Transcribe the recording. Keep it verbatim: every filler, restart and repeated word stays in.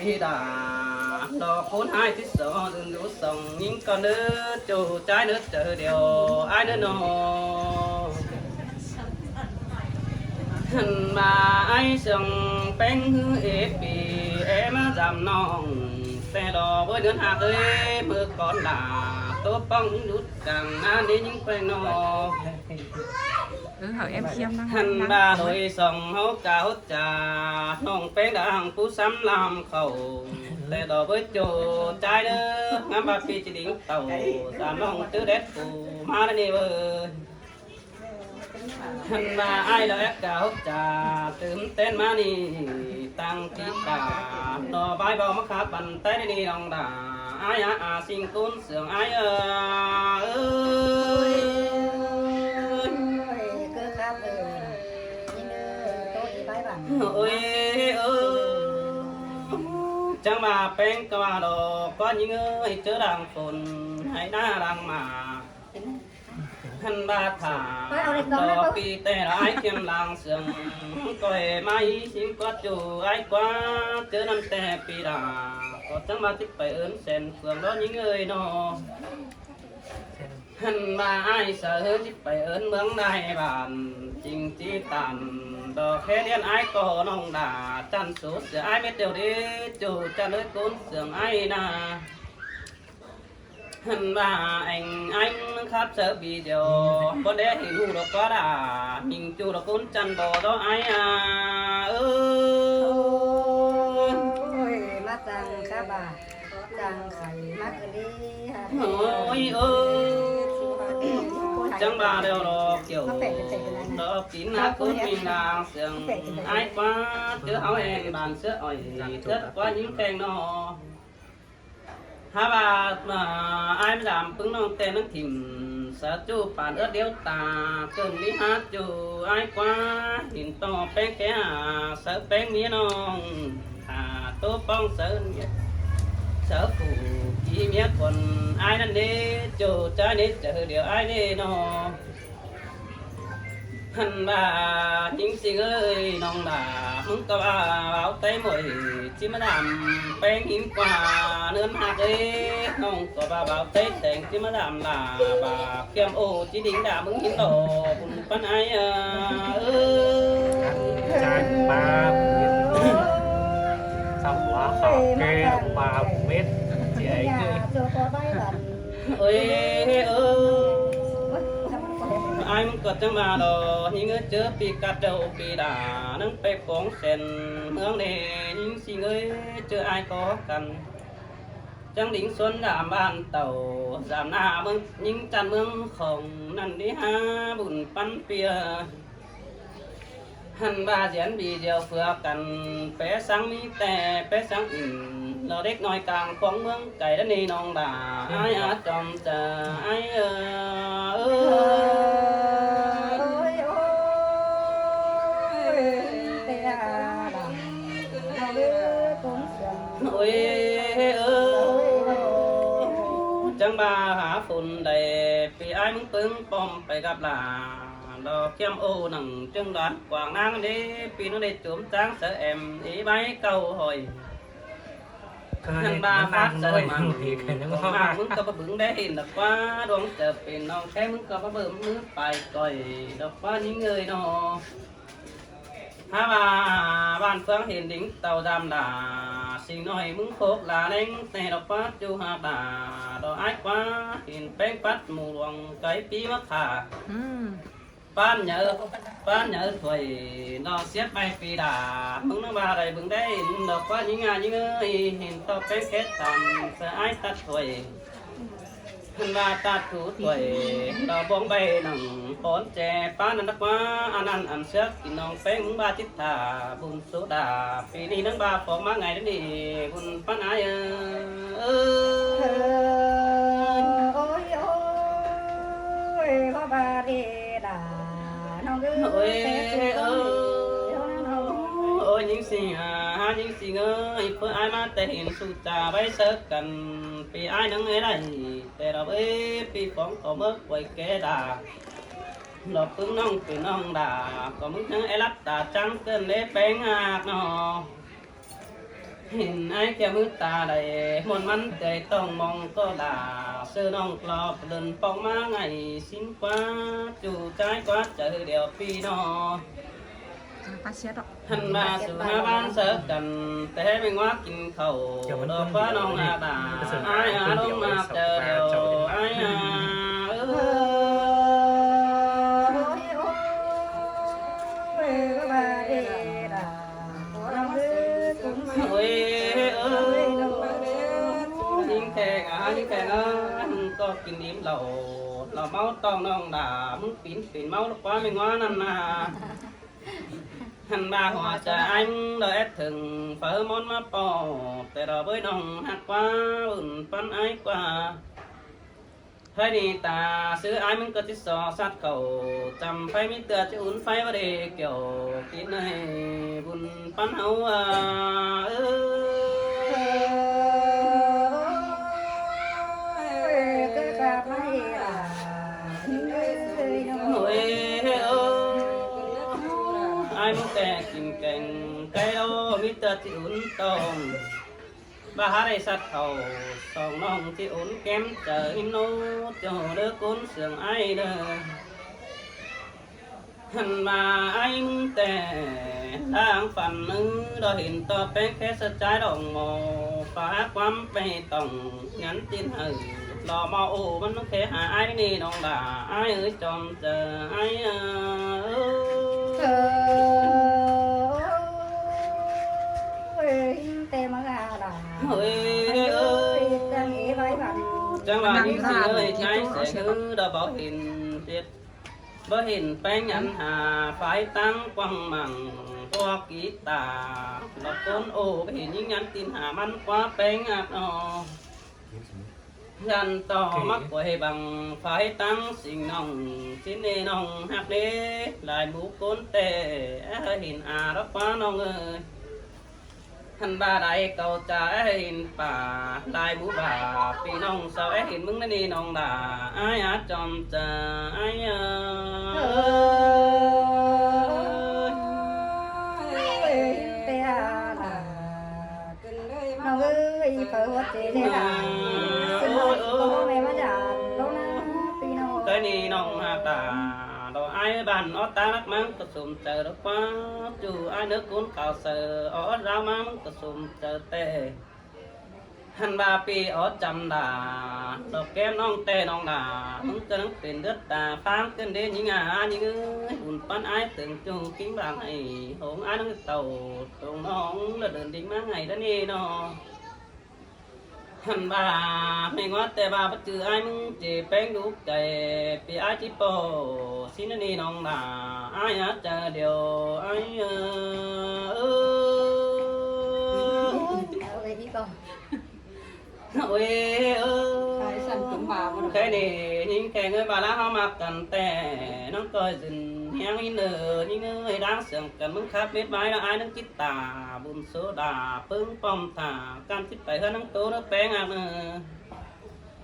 Đa lo ꞌcốn ải ꞌchí so ꞌdưn dú song ꞌnhính ꞌcọ ꞌnớ, ꞌchu ꞌchái ꞌnớ chaư điêu ải ꞌnớ ꞌnọ. ꞌHặn ꞌva ải sương ꞌpéng ꞌhứ ế pí é ꞌmá dăm ꞌnọng, ꞌtẹ lo bới ꞌnướn ꞌhặc ới ꞌmự cón đa ꞌtố ꞌpóng dút cang ꞌná ꞌnị ꞌnhính ꞌpéng ꞌnọ. Hảư em khiêm ꞌnăng. ꞌHặn ꞌva ꞌlới song ꞌháu ca hốt ca ꞌnọng ꞌpéng đang pú sắm ꞌlam khảu, ꞌtẹ lo bới ꞌchu ꞌchái ꞌnớ, ngắm ꞌva pí ꞌchí đính tảu, dăm ꞌnọng ꞌtứ đét pú ꞌmá ꞌnị bới. ꞌHặn ꞌva ải lo é ca hốc ca tứm tén ꞌmá ꞌnị, tăng tí ca ꞌnọ bái báu ꞌmá khá păn té ꞌnị ꞌnọng đa. Ải a a ꞌsịn ꞌcốn sương ải ơi. Ôi, ôi, ôi. Chắng ꞌva ꞌpéng ꞌcọ ꞌva lo ꞌcọ ꞌnhính ơi, ꞌchớ đang phôn hảư ꞌná đang ꞌmá. ꞌHặn ꞌva thả lo pí ꞌtẹ lo ải khiêm lăng sương ꞌcoi ꞌmá ꞌhí ꞌsịn ꞌquá ꞌchu ải ꞌquá, ꞌchớ ꞌnặn ꞌtẹ pí đa ꞌcọ chắng ꞌva ꞌchí pay ớn sen phượng lo ꞌnhính ơi ꞌnọ. ꞌHặn ꞌva ải saư ꞌchí pay ớn ꞌmướng đai bản, chính ꞌchí tản lo khé điên ải ꞌcọ ꞌnọng đa, chăn số sửa ải mết điêu đế ꞌchu chăn ới ꞌcốn sương ải ꞌnạ. ꞌHặn ꞌva ẻng ải ꞌmướng khắp saư video, ꞌcốn đé hên ꞌhụ lo ꞌquá đa, ꞌnhính ꞌchu lo ꞌcốn chăn bó đó ải a. Ơ. Ôi, ꞌmá chăng khá bà, chăng khay ꞌmá cư đi hả. Ôi, ơ. Chắng ꞌva điêu lo kiểu, lo kín ꞌnạ ꞌcốn ꞌminh đang sương ải ꞌquá, ꞌchớ ꞌháu hên bản sứa ỏi, thớt ꞌquá ꞌnhính ꞌpéng ꞌnọ. Hák ꞌva, ải ꞌmá dăm ꞌpứng ꞌnọng ꞌtẹ ꞌnăng thỉm, saư ꞌchu pản ớt điêu ta, cơn đi hák ꞌchu ải ꞌquá, hên ꞌto ꞌpéng ké a, saư ꞌpéng ꞌmía ꞌnọng, a, ꞌtố ꞌpóng saư ꞌmía, saư phủ, kí ꞌmía khuôn ải ꞌnặn đế, ꞌchu ꞌchái đế, chaư điêu ải đế ꞌnọ. ꞌHặn ꞌva ꞌnhính ꞌsịn ơi, ꞌnọng đa ꞌmứng ꞌcọ ꞌva báo té ꞌmuội, ꞌchí ꞌmá dăm ꞌpéng ꞌhính ꞌquá ꞌnướn ꞌhặc ới, ꞌnọng ꞌcọ ꞌva báo té teng ꞌchí ꞌmá dăm đa, ꞌva khiêm ô ꞌchí đính đa ꞌmứng ꞌhính lo, bun ꞌpắn ải a. Ơ. Chăn ꞌva sắm ꞌva khảo kê ꞌva mết, ꞌchí ải ơi. Ôi, ơ. Ải ꞌmứng ꞌcọ chắng ꞌva lo, ꞌnhính ơi, ꞌchớ pí cắt đầu pí đa, ꞌnăng pay póng sen ꞌmướng đê, ꞌnhính ꞌsịn ơi, ꞌchớ ải ꞌcọ căn. Chắng đính xuôn dăm bản tảu, dăm ꞌnạ ꞌmướng, ꞌnhính chăn ꞌmướng khong, ꞌnặn đi hák bun ꞌpắn pia. ꞌHặn ꞌva diễn video phứa căn, pé sáng ꞌmí ꞌtẹ, pé sáng ỉn, lo đếc ꞌnọi cang khong ꞌmướng cay đá ꞌnị ꞌnọng đa, ải a chom chaư, ải ơ, ơ. Ôi, ôi, ôi, ôi, ôi, ôi. Ôi, ơ. Chắng ꞌva hák phôn đảy, pí ải ꞌmứng ꞌpứng pom pay gắp đa, lo khiêm ô nẳng ꞌchương đoán quảng ꞌnáng đế, pí ꞌnọng đảy chốm chắng saư em, ꞌí bái câu hỏi. ꞌHặn ꞌva phát saư măng, ꞌmướng ꞌcọ báu bứng đé hên đa ꞌquá, đuống chaư pên ꞌnọng ké ꞌmướng ꞌcọ báu bứng ꞌmứ pay coi, đa ꞌquá ꞌnhính ơi ꞌnọ. Hák ꞌva bản phướng hên đính tảu dăm đa, ꞌsịn ꞌnọi ꞌmứng khốc la ꞌneng, ꞌtẹ lo ꞌquá ꞌchu hák đa, lo ải ꞌquá hên ꞌpéng pắt mù luông cáy pí ꞌmá khả. Pán nháư, pán nháư thuổi, lo siết ꞌvạy pí đa, ꞌmứng ꞌnăng ꞌva đảy bứng đé hên, lo ꞌquá ꞌnhính a ꞌnhính ơi, hên ꞌto ꞌpéng khét tăm, saư ải tắt thuổi. ꞌHặn ꞌva tắt thu thuổi, lo bóng ꞌvạy nẳng pón che, pán ꞌnặn đắc ꞌquá, ăn ăn ăn sước, kin ꞌnọng ꞌpéng ꞌmứng ꞌva chít thả, bun số đa, pí ꞌnị ꞌnăng ꞌva phóng ꞌmá ngay đé ꞌnị, bun ꞌpắn ải ơ. Ơ, ôi, ôi, ôi, ꞌva ꞌva đi đa, ꞌnọng ơi, ôi, ơ, ôi, ôi, ꞌnhính ꞌsịn a, ꞌnhính ꞌsịn ơi, phớ ải ꞌmá té hên su cha ꞌvạy saư căn, pí ải ꞌnăng ới đảy, té lo bới, pí phóng ꞌcọ ꞌmớc quay ké đa. Lo ꞌpứng ꞌnọng pên ꞌnọng đa, ꞌcọ ꞌmứng ꞌnhắng é lắt ta chắng cơn đé ꞌpéng ác ꞌnọ. Hên ải kẻ ꞌmứ ta đảy ꞌmuôn ꞌmắn ꞌchoi ꞌtong ꞌmong ꞌcọ đa, ꞌsứ ꞌnọng ꞌlọp lưn ꞌpọk ꞌmá ngay ꞌsịn ꞌquá, ꞌchu ꞌchái ꞌquá chaư điêu ꞌpi ꞌnọng. Hăn ꞌva su ꞌmá ꞌván sáư căn, té ꞌmí ꞌngoá kin khảu, ꞌlọp ꞌquá ꞌnọng a đa, ải a ꞌlống ꞌmá chaư điêu, ải a. Ôi, ôi, ôi, ꞌnhính kheng a, ꞌnhính kheng a, ꞌcọ kin ím lảu, lảu ꞌmáu ꞌtong ꞌnọng đa, ꞌmứng pín pín ꞌmáu ꞌlọp ꞌquá ꞌmí ꞌngoá ꞌnặn a. Hăn ꞌva hua chaư ải ꞌmứng đo ét thửng, phaư ꞌmón ꞌmá ꞌpo, té đo bới ꞌnọng ꞌhặc ꞌquá, ứn ꞌpắn ải ꞌquá. Phaư đi ta ꞌsứ ải ꞌmứng ꞌcọ ꞌchí so sắt khảu, chăm phaư ꞌmí ꞌtưa ꞌchí ứn phaư ꞌva đi kiẻo, kín ꞌnị bun ꞌpắn ꞌháu a. Ôi, ôi, ải ꞌmứng ꞌtẹ kin keng cáy ꞌló, ꞌmí ꞌtưa ꞌchí ứn ꞌtong. ꞌVa hák đảy sắt khảu, song ꞌnọng ꞌchí ứn kém chaư ꞌhím ꞌnụ, ꞌchọ đơ ꞌcốn sương ải đơ. Hăn ꞌva ải ꞌmứng ꞌtẹ, đang phăn ꞌnư, đo hên ꞌto ꞌpéng khé sa ꞌchái đong ꞌmo, pha hák ꞌquám pay tỏng, nhắn tin hảư, lo ꞌmo ô ꞌmắn ꞌmứng khé ha ải ꞌnị ꞌnọng đa, ải ơi chom chaư ải a. Ôi, ꞌtẹ ꞌmá a đa. Ôi, ôi, ôi, chăng ế ꞌvái ꞌvặn. Chăng ꞌva ꞌnhính ꞌsịn ơi, ꞌchái sẻ ꞌhứ đo báu hên ꞌdệt. Báu hên ꞌpéng nhắn ha, phái táng quăng mẳng, ꞌpọ kí ta, lỏ ꞌcốn ô, báu hên ꞌnhính nhắn tin ha ꞌmắn ꞌquá ꞌpéng ác ꞌnọ. Dăn ꞌto mắc quay bằng phái táng sing ꞌnọng, ꞌsịn ꞌnị ꞌnọng ꞌhặc đế, lai mú ꞌcốn ꞌtẹ, é hên a lỏ ꞌquá ꞌnọng ơi. Hăn ꞌva đảy cau chaư é hên pả, lai mú ꞌva ꞌpi ꞌnọng sau é hên ꞌmứng ꞌnị ꞌnọng đa, ải a chom chaư ải a. Ôi, ôi, ꞌtẹ a đa. ꞌNọng ơi, ꞌpi phaư ꞌhuột ꞌchế ꞌnị đa. Ôi, ôi, ôi, ôi, ꞌmẹ ꞌmá dả, ꞌlống ꞌnạ, ꞌpi ꞌnọng. Cái ꞌnị ꞌnọng ꞌhặc đa, đo ải bản ót ta ꞌnắc ꞌmáng ꞌcọ sôm chaư đo ꞌquá, ꞌchu ải ꞌnớ ꞌcốn khảu saư, ót dao ꞌmá ꞌmáng ꞌcọ sôm chaư ꞌtẹ. Hăn ꞌva ꞌpi ót chăm đa, đo kém ꞌnọng ꞌtẹ ꞌnọng đa, ꞌmứng ꞌcọ ꞌnắng pên đớt ta, pháng ꞌcứn đế ꞌnhính a, ꞌnhính ơi, bun ꞌpắn ải tơng ꞌchu, kính bang ải, hống ải ꞌnắng tảu, tông ꞌnọng, lỏ đươn đinh ꞌmá ngày đa ꞌnị ꞌnọ. Hăn ꞌva ꞌmí ꞌngoá ꞌtẹ ꞌva báu chứ ải ꞌmứng ꞌchí ꞌpéng đúc chaư, ꞌpi ải ꞌchí ꞌpo, ꞌsịn ꞌnị ꞌnọng đa, ải a chaư điêu, ải a. Ôi, ôi, ôi. Ôi, ôi. Cái săn cũng mà, mà cái ꞌnị, ꞌnhính kheng ơi, ꞌva ꞌlạ ꞌháu ꞌmặc căn ꞌtẹ, ꞌnọng ꞌcoi dưng ꞌhiếng ꞌnị ꞌnớ, ꞌnhính ơi, đang sương căn ꞌmứng khắp mết ꞌvái ꞌnọ, ải ꞌnắng chít ta, bun số đa, ꞌpứng pom thả, căn chít pay ꞌhướn ꞌnắng ꞌtố ꞌnớ ꞌpéng ác ꞌnớ.